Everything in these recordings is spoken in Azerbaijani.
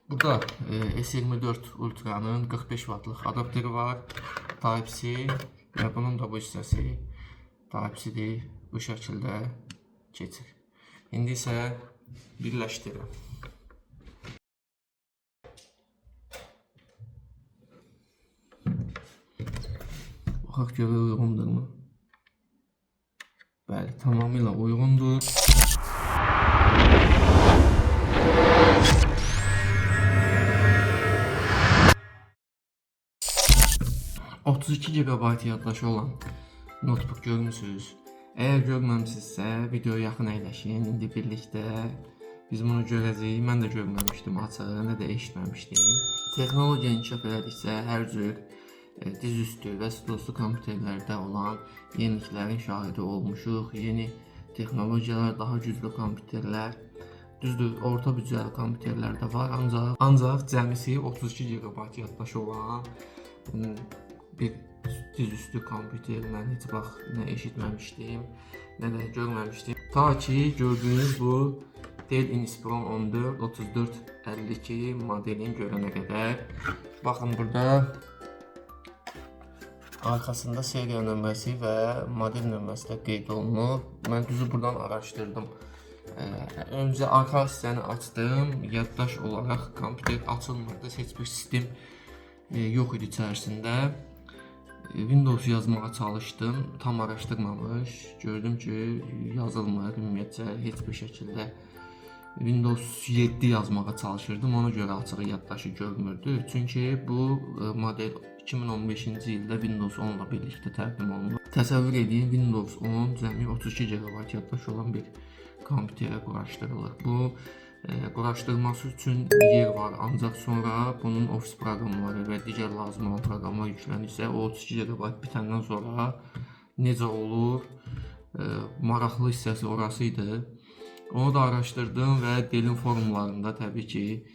Burada S24 Ultra'nın 45 Wattlıq adapteri var. Type-C və bunun da bu hissəsi Type-C-dir. Bu şəkildə keçir. İndi isə birləşdirirəm. Baxaq görək uyğundurmu? Bəli, tamamilə uyğundur. ...32 GB yaddaşı olan notebook görmüsünüz. Əgər görməmisinizsə, videoya yaxın əyləşin. İndi birlikdə biz bunu görəcəyik. Mən də görməmişdim açığı, nə də eşitməmişdim. Texnologiya inkişaf elədikcə hər cür dizüstü və stolüstü kompüterlərdə olan yeniliklərin şahidi olmuşuq. Yeni texnologiyalar, daha güclü kompüterlər. Düzdür, orta büdcəli kompüterlər də var, ancaq cəmisi 32 GB yaddaşı olan bir dizüstü kompüter mən heç vaxt nə eşitməmişdim, nə də görməmişdim. Ta ki gördüyünüz bu Dell Inspiron 14 3452 modelini görənə qədər. Baxın, burada arxasında seriya nömrəsi və model nömrəsi də qeyd olunub. Mən düzü buradan araşdırdım. Öncə arxa hissəni açdım. Yaddaş olaraq kompüter açılmırdı. Heç bir sistem yox idi içərisində. Windows yazmağa çalışdım. Tam araşdırmamış. Gördüm ki, yazılmır ümumiyyətcə heç bir şəkildə. Windows 7 yazmağa çalışırdım. Ona görə açığı yaddaşı görmürdü. Çünki bu model 2015-ci ildə Windows 10 ilə birlikdə təqdim olundu. Təsəvvür edin, Windows 10 cəmi 32 GB yaddaş olan bir kompüterə quraşdırılır. Bu quraşdırması üçün yer var, ancaq sonra bunun Office proqramları və digər lazım olan proqramlar yüklənirsə, o 32 GB bitəndən sonra necə olur? Maraqlı hissəsi orası idi. Onu da araşdırdım və Dell-in forumlarında təbii ki,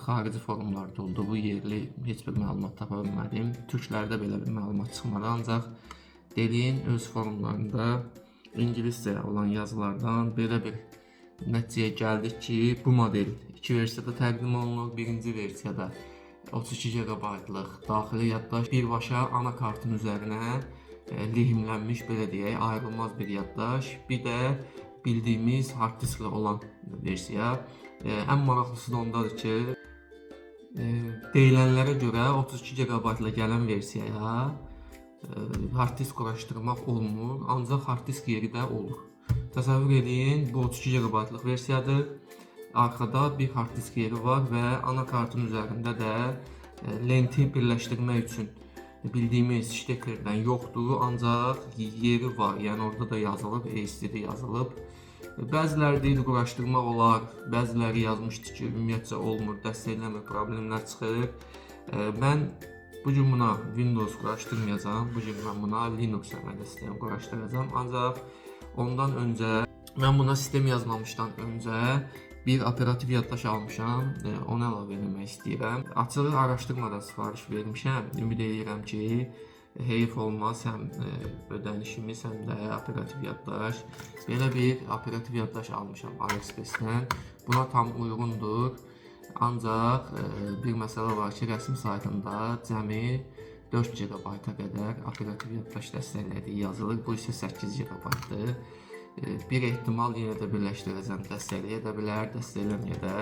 xarici forumlarda oldu. Bu yerli heç bir məlumat tapa bilmədim. Türklərdə belə bir məlumat çıxmadı, ancaq Dell-in öz forumlarında ingiliscə olan yazılardan belə bir nəticəyə gəldik ki, bu model iki versiyada təqdim olunur. Birinci versiyada 32 GB-lıq daxili yaddaş birbaşa ana kartın üzərinə lehimlənmiş, belə deyək, ayrılmaz bir yaddaş. Bir də bildiyimiz hard disklə olan versiya. Ən maraqlısı da ondadır ki, deyilənlərə görə 32 GB ilə gələn versiyaya hard disk quraşdırmaq olmur, ancaq hard disk yeri də olur. Təsəvvür edin, bu 32 GB-lıq versiyadır. Arxada bir hard disk yeri var və ana kartın üzərində də lenti birləşdirmək üçün bildiyimiz ştekerdən yoxdur, ancaq yeri var. Yəni orada da yazılıb, HDD yazılıb. Bəziləri deyir quraşdırmaq olar, bəziləri yazmışdı ki, ümumiyyətcə olmur, dəstəkləmir, problemlər çıxır. Mən bu gün buna Windows quraşdırmayacağam. Bu gün mən buna Linux əməli sistemi quraşdıracağam. Ancaq ondan öncə mən buna sistem yazmamışdan öncə bir operativ yaddaş almışam. Onu əlavə eləmək istəyirəm. Açığı araşdırmadan sifariş vermişəm. Ümid edirəm ki, heyf olmaz həm ödənişimiz, həm də operativ yaddaş. Belə bir operativ yaddaş almışam AliExpress-dən. Buna tam uyğundur. Ancaq bir məsələ var ki, rəsmi saytında cəmi 4 GB-a qədər operativ yaddaş dəstəklədiyi yazılır. Bu isə 8 GB-dır. Bir ehtimal yenə də birləşdirəcəm, dəstəkləyə də bilər, dəstəkləməyə də.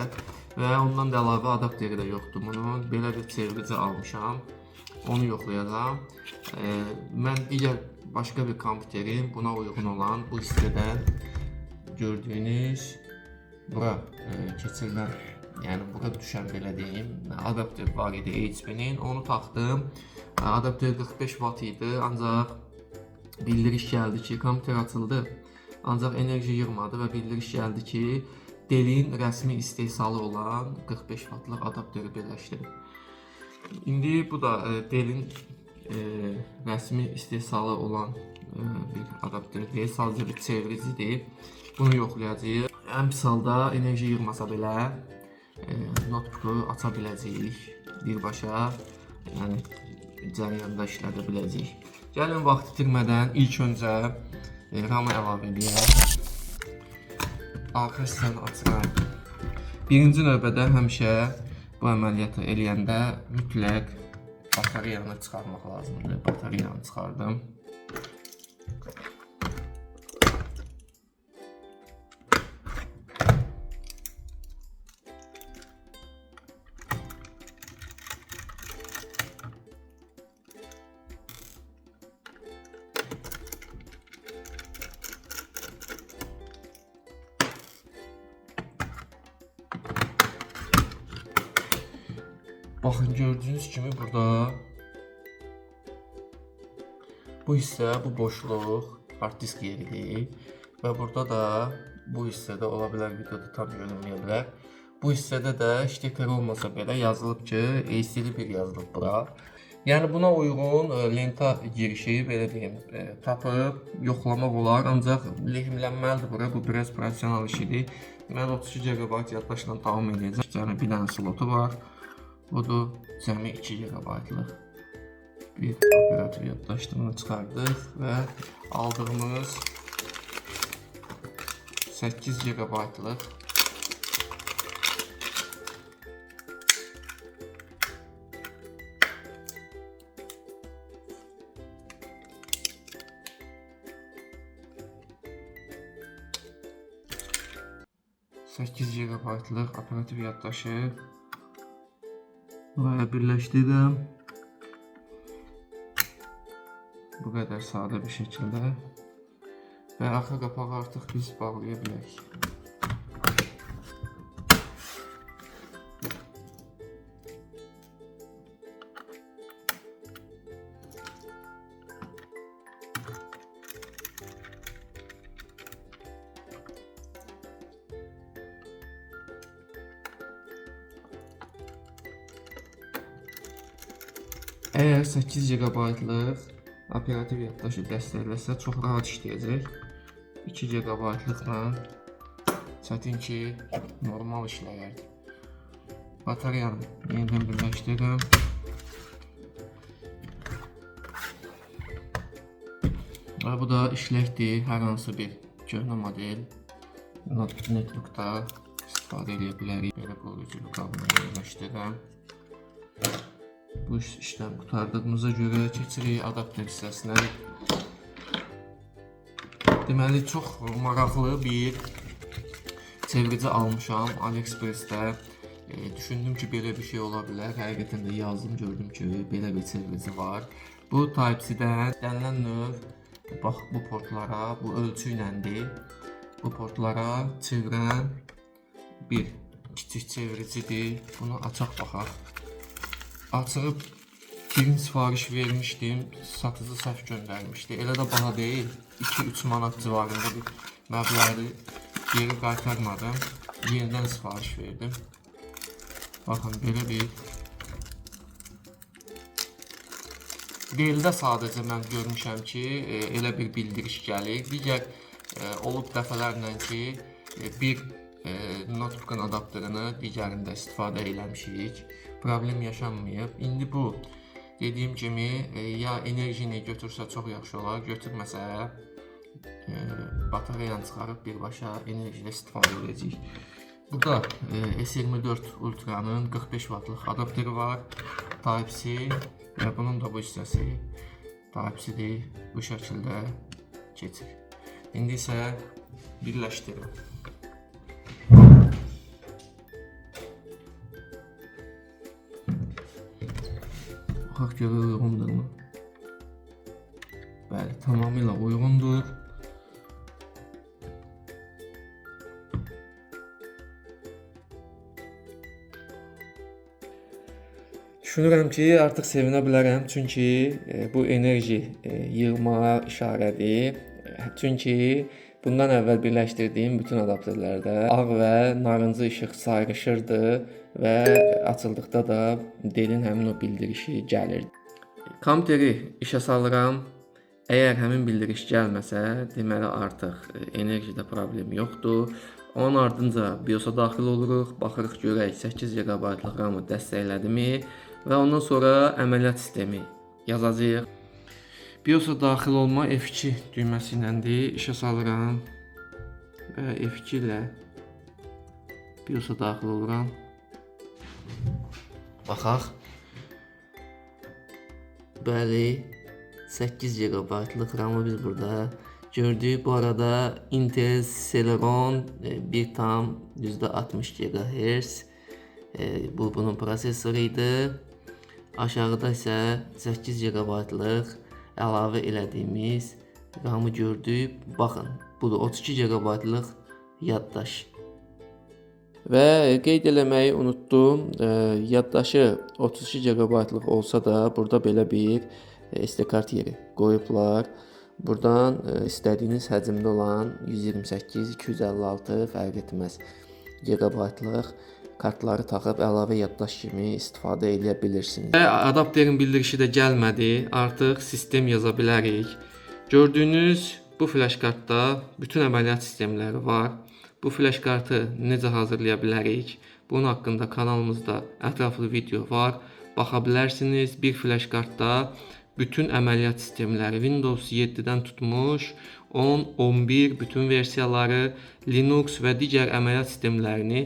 Və ondan da əlavə adapteri də yoxdur bunun. Belə bir çevirici almışam. Onu yoxlayacağam. Mən digər başqa bir kompüterin buna uyğun olan bu hissədən gördüyünüz bura keçirilən, yəni bura düşən belə deyim, adapter var idi HP-nin. Onu taxdım. Adapter 45 watt idi, ancaq bildiriş gəldi ki, kompüter açıldı. Ancaq enerji yığmadı və bildiriş gəldi ki, Dell-in rəsmi istehsalı olan 45 wattlıq adapteri birləşdirin. İndi bu da Dell-in rəsmi istehsalı olan bir adapter deyil, sadəcə bir çeviricidir. Bunu yoxlayacağıq. Ən pis halda enerji yığmasa belə notebooku aça biləcəyik birbaşa, yəni cərəyanda işlədə biləcəyik. Gəlin vaxt itirmədən ilk öncə RAM-ı əlavə edək. Arxa hissəni açıram. Birinci növbədə həmişə Bu əməliyyatı eləyəndə mütləq batareyanı çıxarmaq lazımdır. Batareyanı çıxardım. Baxın, gördüyünüz kimi burada bu hissə, bu boşluq hard disk yeridir və burada da bu hissədə ola bilər, videoda tam görünməyə bilər. Bu hissədə də şteker olmasa belə yazılıb ki, ACL1 yazılıb bura. Yəni buna uyğun lenta girişi, belə deyim, tapıb yoxlamaq olar, ancaq lehimlənməlidir bura. Bu biraz professional işidir. Mən 32 GB yaddaşla davam edəcəm. Yəni bir dənə slotu var. Budur cəmi 2 GB-lıq bir operativ yaddaşdır. Bunu çıxardıq və aldığımız 8 GB-lıq 8 GB-lıq operativ yaddaşı buraya birləşdirirəm. Bu qədər sadə bir şəkildə. Və arxa qapağı artıq biz bağlaya bilərik. Əgər 8 GB-lıq operativ yaddaşı dəstəkləsə çox rahat işləyəcək. 2 GB-lıqla çətin ki, normal işləyərdi. Batareyanı yenidən birləşdirirəm. Və bu da işləkdir. Hər hansı bir köhnə model notebookda istifadə edə bilərik. Belə qoruyuculu qabını yerləşdirirəm. Bu işlem qurtardığımıza görə keçirik adapter hissəsinə. Deməli, çox maraqlı bir çevirici almışam AliExpress'də. Düşündüm ki, belə bir şey ola bilər. Həqiqətən də yazdım, gördüm ki, belə bir çevirici var. Bu Type-C-dən istənilən növ, bax bu portlara, bu ölçü iləndir. Bu portlara çevirən bir kiçik çeviricidir. Bunu açaq baxaq. Açığı birinci sifariş vermişdim, satıcı səhv göndərmişdi. Elə də baha deyil, 2-3 manat civarında bir məbləği geri qaytarmadım. Yenidən sifariş verdim. Baxın, belə bir Dell-də sadəcə mən görmüşəm ki, elə bir bildiriş gəlir. Digər olub dəfələrlə ki, bir notebookun adapterını digərində istifadə eləmişik. Problem yaşanmayıb. İndi bu dediyim kimi ya enerjini götürsə çox yaxşı olar, götürməsə batareyanı çıxarıb birbaşa enerjidə istifadə edəcəyik. Burada S24 Ultra'nın 45 What'lıq adapteri var. Type-C və bunun da bu hissəsi Type-C-dir. Bu şəkildə keçir. İndi isə birləşdirirəm. Baxaq görək uyğundurmu? Bəli, tamamilə uyğundur. Düşünürəm ki, artıq sevinə bilərəm, çünki bu enerji yığmağa işarədir. Çünki bundan əvvəl birləşdirdiyim bütün adapterlərdə ağ və narıncı işıq sayrışırdı və açıldıqda da Dell-in həmin o bildirişi gəlirdi. Kompüteri işə salıram. Əgər həmin bildiriş gəlməsə, deməli artıq enerjidə problem yoxdur. Onun ardınca BIOS-a daxil oluruq, baxırıq görək 8 GB-lıq RAM-ı dəstəklədimi və ondan sonra əməliyyat sistemi yazacağıq. BIOS-a daxil olma F2 düyməsi iləndir. İşə salıram və F2 ilə BIOS-a daxil oluram. Baxaq. Bəli, 8 GB-lıq RAM-ı biz burada gördük. Bu arada Intel Celeron 1,60 GHz bu bunun prosesoru idi. Aşağıda isə 8 GB-lıq əlavə elədiyimiz RAM-ı gördük. Baxın, bu da 32 GB-lıq yaddaş. Və qeyd eləməyi unutdum. Yaddaşı 32 GB-lıq olsa da burada belə bir SD kart yeri qoyublar. Buradan istədiyiniz həcmdə olan 128, 256 fərq etməz gigabaytlıq kartları taxıb əlavə yaddaş kimi istifadə eləyə bilirsiniz. Və adapterin bildirişi də gəlmədi. Artıq sistem yaza bilərik. Gördüyünüz bu flash kartda bütün əməliyyat sistemləri var. Bu flash kartı necə hazırlaya bilərik? Bunun haqqında kanalımızda ətraflı video var. Baxa bilərsiniz. Bir flash kartda bütün əməliyyat sistemləri Windows 7-dən tutmuş 10, 11 bütün versiyaları, Linux və digər əməliyyat sistemlərini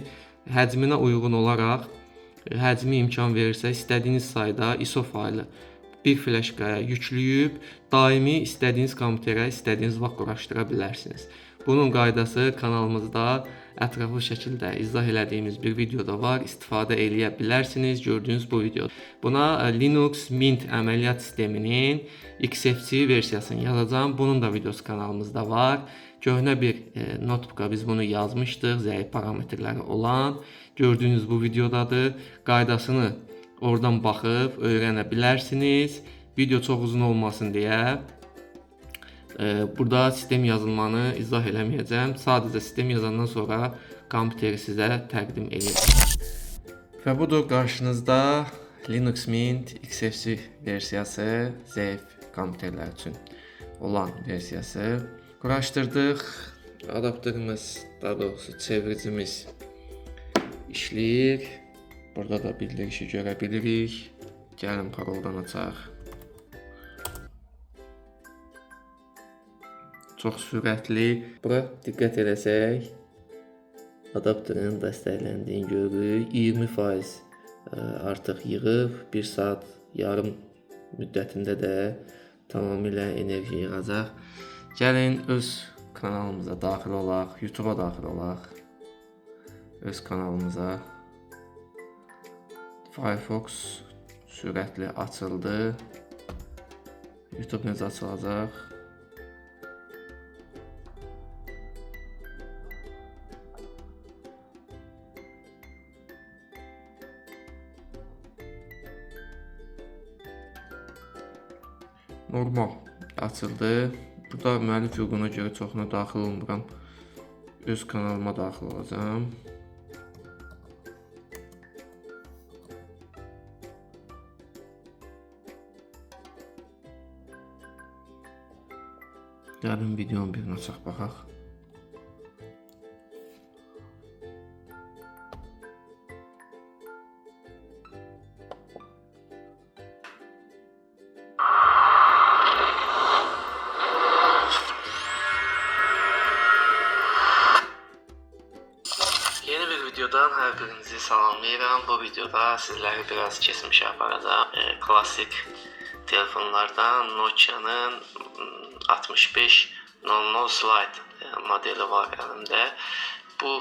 həcminə uyğun olaraq həcmi imkan verirsə istədiyiniz sayda ISO faylı bir flaşkaya yükləyib daimi istədiyiniz kompüterə istədiyiniz vaxt quraşdıra bilərsiniz. Bunun qaydası kanalımızda ətraflı şəkildə izah elədiyimiz bir videoda var. İstifadə eləyə bilərsiniz gördüyünüz bu video. Buna Linux Mint əməliyyat sisteminin XFCE versiyasını yazacağam. Bunun da videosu kanalımızda var. Köhnə bir notebooka biz bunu yazmışdıq, zəif parametrləri olan. Gördüyünüz bu videodadır. Qaydasını oradan baxıb öyrənə bilərsiniz. Video çox uzun olmasın deyə burada sistem yazılmanı izah eləməyəcəm. Sadəcə sistem yazandan sonra kompüteri sizə təqdim edəcəm. Və budur qarşınızda Linux Mint XFCE versiyası, zəif kompüterlər üçün olan versiyası. Quraşdırdıq. Adapterimiz, daha doğrusu çeviricimiz işləyir. Burada da bildirişi görə bilirik. Gəlin paroldan açaq. Çox sürətli. Bura diqqət eləsək, adapterin dəstəkləndiyini görürük. 20% artıq yığıb, 1 saat yarım müddətində də tamamilə enerji yığacaq. Gəlin öz kanalımıza daxil olaq, YouTube-a daxil olaq. Öz kanalımıza. Firefox sürətli açıldı. YouTube necə açılacaq? Normal açıldı. Burada müəllif hüququna görə çoxuna daxil olmuram. Öz kanalıma daxil olacağam. Gəlin videonun birini açaq baxaq. Yeni bir videodan hər birinizi salamlayıram. Bu videoda sizləri biraz keçmişə aparacağam. Klasik telefonlardan Nokia'nın 6500 Slide modeli var əlimdə. Bu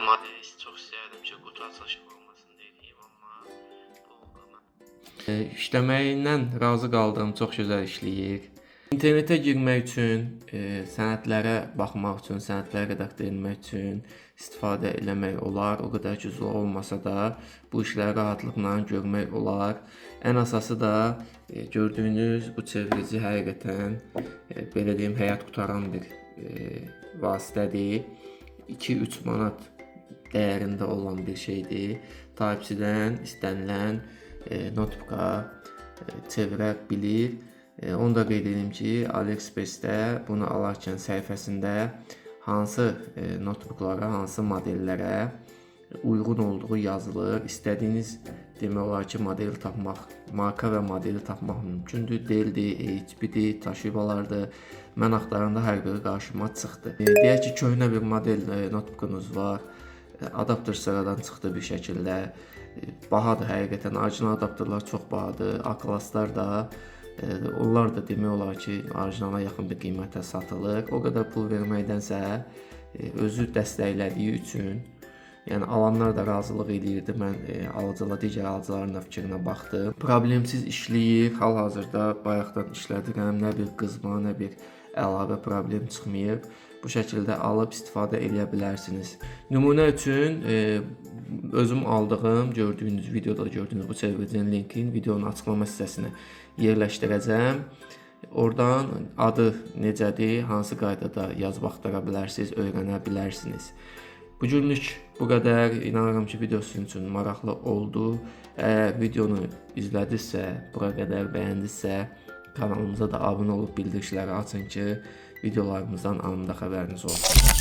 modeli çox istərdim ki, qutu açılışı olmasın deyim, amma bu işləməyindən razı qaldığım, çox gözəl işləyir. İnternetə girmək üçün, sənədlərə baxmaq üçün, sənədləri redaktə etmək üçün istifadə eləmək olar. O qədər ki, zor olmasa da bu işləri rahatlıqla görmək olar. Ən əsası da gördüyünüz bu çevirici həqiqətən belə deyim, həyat qutaran bir vasitədir. 2-3 manat dəyərində olan bir şeydir. Type-C-dən istənilən notebooka çevirə bilir. Onu da qeyd edim ki, AliExpress-də bunu alarkən səhifəsində hansı notebooklara, hansı modellərə uyğun olduğu yazılır. İstədiyiniz demək olar ki, modeli tapmaq, marka və modeli tapmaq mümkündür. Dell-dir, HP-dir, Toshiba-lardır. Mən axtaranda hər biri qarşıma çıxdı. Deyək ki, köhnə bir model notebookunuz var. Adapter sıradan çıxdı bir şəkildə. Bahadır həqiqətən. Orijinal adaptorlar çox bahadır. A-klasslar da onlar da demək olar ki, orijinala yaxın bir qiymətə satılır. O qədər pul verməkdənsə özü dəstəklədiyi üçün, yəni alanlar da razılıq eləyirdi. Mən alıcılar, digər alıcıların da fikrinə baxdım. Problemsiz işləyir. Hal-hazırda bayaqdan işlədirəm. Nə bir qızma, nə bir əlavə problem çıxmayıb. Bu şəkildə alıb istifadə eləyə bilərsiniz. Nümunə üçün özüm aldığım, gördüyünüz videoda gördüyünüz bu çeviricinin linkini videonun açıqlama hissəsinə yerləşdirəcəm. Oradan adı necədir, hansı qaydada yazıb axtara bilərsiniz, öyrənə bilərsiniz. Bu günlük bu qədər. İnanıram ki, video sizin üçün maraqlı oldu. Əgər videonu izlədinizsə, bura qədər bəyəndinizsə, kanalımıza da abunə olub bildirişləri açın ki, videolarımızdan anında xəbəriniz olsun.